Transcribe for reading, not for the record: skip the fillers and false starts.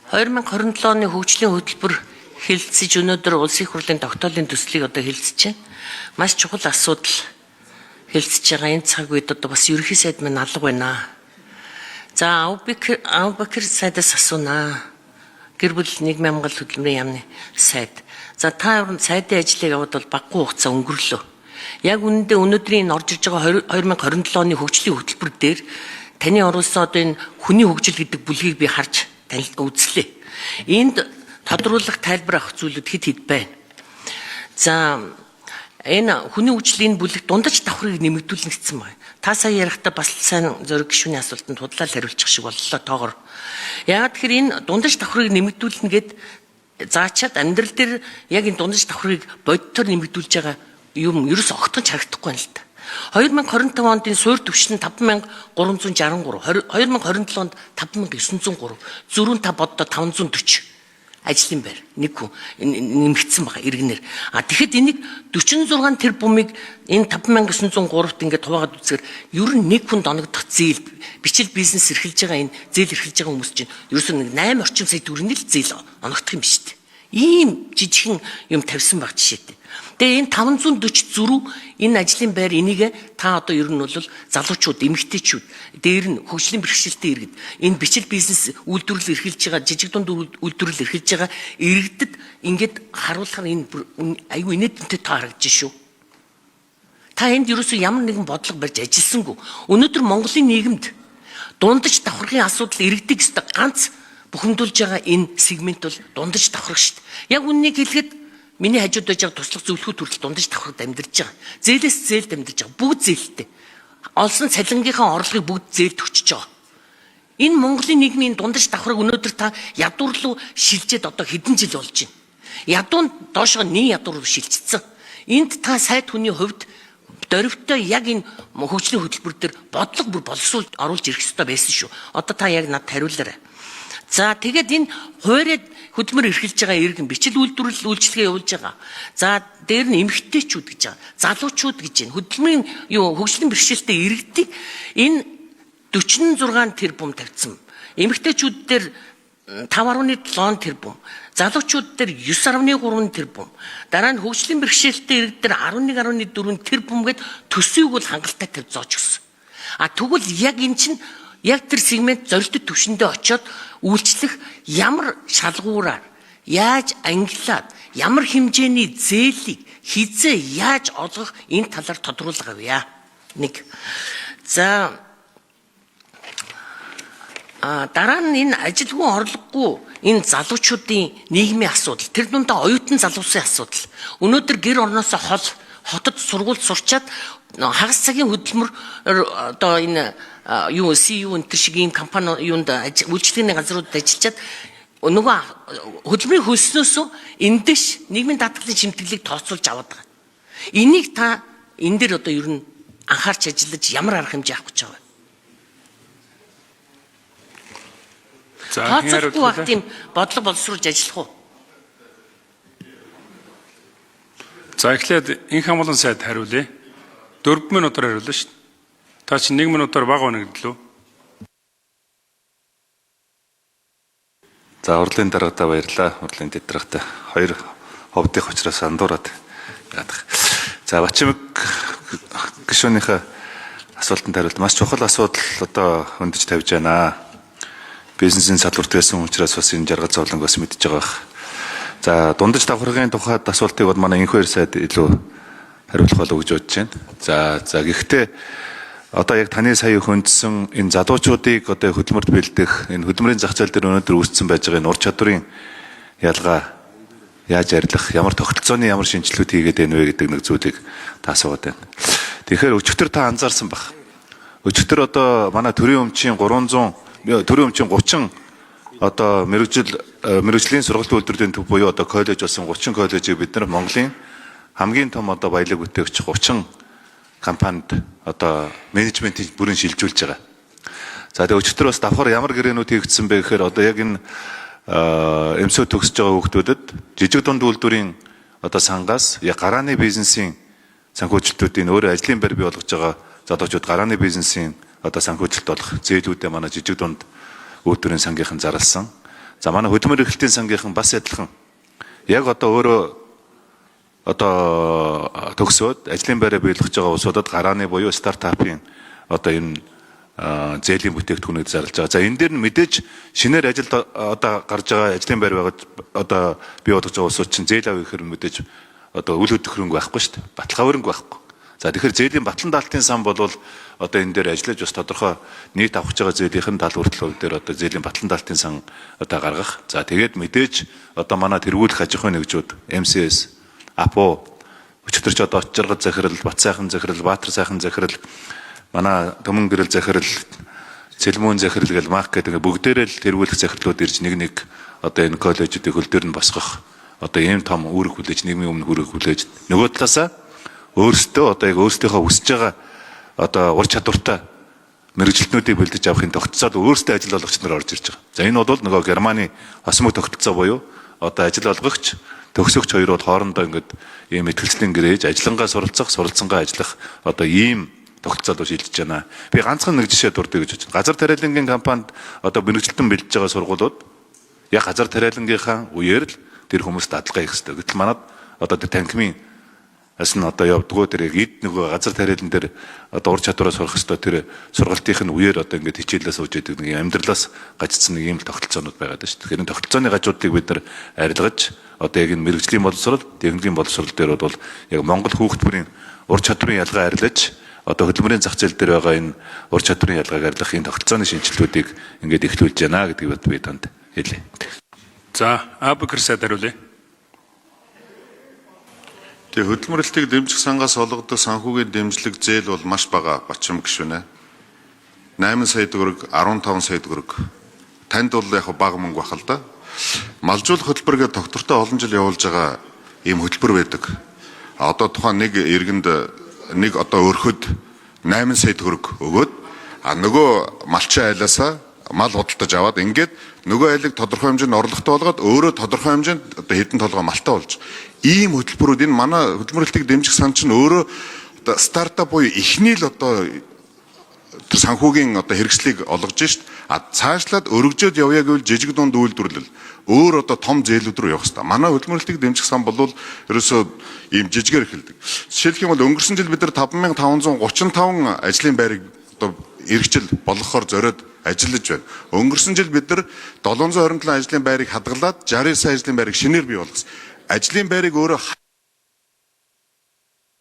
2027 оны хөгжлийн хөтөлбөр хэлэлцэж өнөөдөр улсын их хурлын тогтоолын төслийг одоо хэлэлцэж байна. Маш чухал асуудал хэлэлцэж байгаа энэ цаг үед одоо бас ерөнхий сайд маань алга байна. За, Аубакир сайдаас асуунаа. Гэр бүл нийгмийн хамгаалал хөдөлмөрийн яамны сайд. За, та сайдын ажлыг яваад бол багагүй хугацаа өнгөрлөө. Яг үнэндээ өнөөдрийн энэ орж ирж байгаа 2027 оны хөгжлийн хөтөлбөр дээр таны оруулсан одоо энэ хүний хөгжил гэдэг бүлгийг би харж танил үзлээ. Энд тодруулах, тайлбар авах зүйлүүд хэд хэд байна. За, энэ хүний хөгжлийн бүлэг дундаж давхрыг нэмэгдүүлнэ гэсэн байна. Та сая ярихдаа бас сайн Зориг гишүүний асуултанд худлаа л хариулчих шиг боллоо тоогоор. Яагаад тэгэхээр энэ дундаж давхрыг нэмэгдүүлнэ гэд заачаад амьдрал дээр яг энэ дундаж давхрыг бодитоор нэмэгдүүлж байгаа юм ерөөс огтхон ч харагдахгүй байна л та. 2025 онд энэ суур түвшин 5363, 2027 онд 5903, зөрүүн та боддоо 540 ажлын байр нэг хүн нэмэгдсэн байгаа иргэнээр. А тэгэхэд энийг 46 тэрбумыг энэ 5903-т ингээд хуваагаад үзэхээр ер нь нэг хүнд оногдох зээл, бичил бизнес эрхэлж байгаа, энэ зээл эрхэлж байгаа хүмүүс чинь ерөөсөө нэг 8 орчим сая төгрөгийн л зээл оногдох юм биш үү? Ийм жижигхэн юм тавьсан баг жишээтэй. Тэгээ энэ 540 зөрүү энэ ажлын байр, энийг та одоо ер нь бол залуучууд, эмэгтэйчүүд, дээр нь хөгжлийн бэрхшээлтэй иргэд, энэ бичил бизнес үйлдвэрлэл эрхэлж байгаа, жижиг дунд үйлдвэрлэл эрхэлж байгаа иргэдэд ингээд харуулахаар энэ айгүй инээдэнтэй тоо харагдаж шүү. Та энд ерөөсөө ямар нэгэн бодлого барьж ажилласангүй. Өнөөдөр Монголын нийгэмд дундаж давхаргын асуудал иргэдэг өстө ганц бухимдуулж байгаа энэ сегмент бол дундаж давхарга шүү дээ. Яг үннийг хэлэхэд миний хажууд байж байгаа туслах зөвлөхүүд хүртэл дундаж давхаргад амьдарч байгаа. Зээлээс зээлд амьдарч байгаа. Бүгд зээлтэй. Олсон цалингийнхаа орлогыг бүгд зээлд өчөж байгаа. Энэ Монголын нийгмийн дундаж давхарга өнөөдөр та ядуурлуу шилжээд одоо хэдэн жил болж байна. Ядуун доошоо нэн ядуур руу шилжчихсэн. Энд та сайд хүний хувьд дөрвтэй яг энэ хөгжлийн хөтөлбөр дээр бодлого бүр боловсруулж оруулж ирэх ёстой байсан шүү. Одоо та яг надад хариулаарай. За, тэгээд энэ хуваариад хөдөлмөр эрхэлж байгаа иргэн, бичил үйлдвэрлэл үйлчилгээ явуулж байгаа. За, дээр нь эмэгтэйчүүд гэж байгаа. Залуучууд гэж байна. Хөдөлмөрийн юу хөгжлийн бэрхшээлтэй иргэдийг энэ 46 тэрбум тавьсан. Эмэгтэйчүүд дээр 5.7 тэрбум. Залуучууд дээр 9.3 тэрбум. Дараа нь хөгжлийн бэрхшээлтэй иргэд дээр 11.4 тэрбум гэд төсвийг бол хангалттай тавь зоож өгсөн. А тэгвэл яг эн чинь яг тэр сегмент зорилттой түвшиндээ очиод үйлчлэх ямар шалгуураар, яаж ангилаад, ямар хэмжээний зээлийг хизээ яаж олгох, энэ талаар тодруулга авъя. Нэг. За, а дараа нь энэ ажилгүй, орлогогүй энэ залуучуудын нийгмийн асуудал, тэр дундаа оюутан залуусын асуудал. Өнөөдөр гэр орноосоо хол хотод сургуульд сурчаад хагас цагийн хөдөлмөр одоо энэ юу CU энэ төр шиг ийм компани юунд үйлчилгээний газруудад ажиллачаад нөгөө хөдөлмөрийн хөлснөөсөө эндээс нийгмийн даатгалын шимтгэлийг тооцоолж аваад байгаа. Энийг та энэ дээр одоо ер нь анхаарч ажиллаж ямар арга хэмжээ авах гэж байгаа вэ? За, хэн Тооцоолохгүй хариулах байх вэ? тийм бодлого боловсруулж ажиллах уу? За, эхлээд инх хамгаалан сайд хариулъя. 4 минутаар хариулна шүү дээ. Та чинь 1 минутаар бага өнөгдлөө. За, хурлын даргадаа баярлалаа. Хурлын дэд даргатай хоёр ховдын учраас андуураад яадаг. За, Бачимэг гишүүнийхээ асуултанд хариулт, маш чухал асуудал одоо хөндөж тавьж байна. Бизнесийн салбарт байсан учраас бас энэ жаргал зовлонг бас мэдж байгаа бах. За, дундаж давхаргын тухайд асуултыг бол манай инх хоёр сайд илүү хариулах болов гэж бодож байна. За, гэхдээ одоо яг таны сая хөндөсөн энэ залуучуудыг одоо хөдөлмөрт бэлдэх, энэ хөдөлмөрийн зах зээл дээр өнөөдөр үүссэн байж байгаа энэ ур чадварын ялгаа яаж арилгах, ямар тогтолцооны ямар шинжилгүүд хийгээд байна вэ гэдэг нэг зүйлийг та асууад байна. Тэгэхээр өчигдөр та анзаарсан бах. Өчигдөр одоо манай төрийн өмчийн 300, төрийн өмчийн 30 одоо мэрэгжлийн сургалт үйлдвэрлэлийн төв буюу одоо коллеж болсон 30 коллежийг бид нар Монголын хамгийн том одоо баялаг бүтээгч 30 компанид одоо менежментийг бүрэн шилжүүлж байгаа. За, тэгээ өчигдөр бас давхар ямар гэрээнүүд хийгдсэн бэ гэхээр одоо яг энэ ЭМСӨ төгсөж байгаа хүүхдүүдэд жижиг дунд үйлдвэрийн одоо сангаас яг гарааны бизнесийн санхүүжилтүүдийн, өөрөө ажлын байр бий болгож байгаа залуучууд гарааны бизнесийн одоо санхүүжилт болох зээлүүдээ манай жижиг дунд үйлдвэрийн сангийнхан зарласан. За, манай хөдөлмөр эрхлэлтийн сангийнхан бас адилхан. Яг одоо өөрөө одоо төгсөөд ажлын байраа биелүүлж байгаа улсуудад гарааны буюу стартапын одоо энэ зээлийн бүтээгдэхүүнийг зарлж байгаа. За, энэ дээр нь мэдээж шинээр ажилд одоо гарч байгаа, ажлын байр байгаа, одоо бий болгож байгаа улсууд чинь зээл авах гэхээр мэдээж одоо үл хөдлөх байхгүй шүү дээ. Баталгаа байхгүй. За, тэгэхээр зээлийн батлан даалтын сан бол одоо энэ дээр ажиллаж бас тодорхой нийт авах гэж байгаа зээлийнх нь 70 хүртэл хувь дээр одоо зээлийн батлан даалтын сан одоо гаргах. За, тэгээд мэдээж одоо манай тэргүүлэх аж ахуйн нэгжүүд MCS, АПУ, өчигдөр ч одоо Очжаргал захирал, Бат сайхан захирал, Баатар сайхан захирал, манай Төмөн гэрэл захирал, Цэлмүүн захирал гэл мак гэдэг бүгдээрээ л тэргүүлэх захирлууд ирж нэг нэг одоо энэ коллежүүдийг хөл дээр нь босгох одоо ийм том үүрэг хүлээж, нийгмийн өмнө үүрэг хүлээж, нөгөө талаасаа өөрсдөө одоо яг өөрсдийнхөө хүсэж байгаа одоо ур чадвартай мэргэжилтнүүдийг бэлдэж авахын тогтолцоод өөрсдөө ажил олгогч нар орж ирж байгаа. За, энэ бол нөгөө Германы хосмог тогтолцоо буюу одоо ажил олгогч, төгсөгч хоёр бол хоорондоо ингээд ийм мэтгэлцлийн гэрээж, ажиллангаа суралцах, суралцсангаа ажиллах одоо ийм тогтолцоод шилжиж байна. Би ганцхан нэг жишээ дурдъя гэж бодож байна. Газар тариалангийн компанид одоо мэргэжилтэн бэлдэж байгаа сургуулиуд яг газар тариалангийнхаа үеэр л тэр хүмүүс дадлага хийх хэрэгтэй. Гэтэл манад одоо тэр танхимын ас нь одоо явдггүй, тэр яг эд нөгөө газар тариалан дээр одоо ур чадвараа сурах ёстой тэр сургалтынх нь үеэр одоо ингээд хичээлээ сууж идэг нэг амьдралаас гажигдсан нэг ийм л тогтолцоонууд байгаад байна шүү дээ. Тэгэхээр энэ тогтолцооны гажуудыг бид нар арилгаж, одоо яг энэ мэргэжлийн боловсрол, технологийн боловсрол дээр бол яг Монгол хүүхд бүрийн ур чадварын ялгаа арилгаж, одоо хөдөлмөрийн зах зээл дээр байгаа энэ ур чадварын ялгааг арилгах энэ тогтолцооны шинэчлэлтүүдийг ингээд эхлүүлж байна гэдгийг би танд хэлье. За, Абукер сайд хариулъя. Тэгээ хөдөлмөрлөлтийг дэмжих сангаас олгодог санхүүгийн дэмжлэг зээл бол маш бага, Бачим гишүүнээ. 8 сая төгрөг, 15 сая төгрөг. Танд бол яг бага мөнгө бах л да. Малжуулах хөтөлбөр гэдэг тогтвортой олон жил явуулж байгаа ийм хөтөлбөр байдаг. Одоо тухайн нэг иргэнд, нэг одоо өрхөд 8 сая төгрөг өгөөд, а нөгөө малчин айлаасаа мал худалдаж аваад, ингээд нөгөө айлыг тодорхой хэмжээнд орлоготой болгоод, өөрөө тодорхой хэмжээнд одоо хэдэн толгой малтай болж, ийм хөтөлбөрүүд энэ манай хөдөлмөрлөлтийг дэмжих сан чинь өөрөө одоо стартап буюу эхний л одоо тэр санхүүгийн одоо хэрэгслийг олгож шít. А цаашлаад өргөжөөд явъя гэвэл жижиг дунд үйлдвэрлэл, өөр одоо том зээлүүд рүү явах хэрэгтэй. Манай хөдөлмөрлөлтийг дэмжих сан бол ерөөсөө ийм жижигээр эхэлдэг. Жишээлх юм бол өнгөрсөн жил бид нар 5535 ажлын байрыг одоо эргэжил болгохоор зориод ажиллаж байна. Өнгөрсөн жил бид нар 727 ажлын байрыг хадгалаад 69 ажлын байрыг шинээр бий болгосон. Ажлын байрыг өөрөө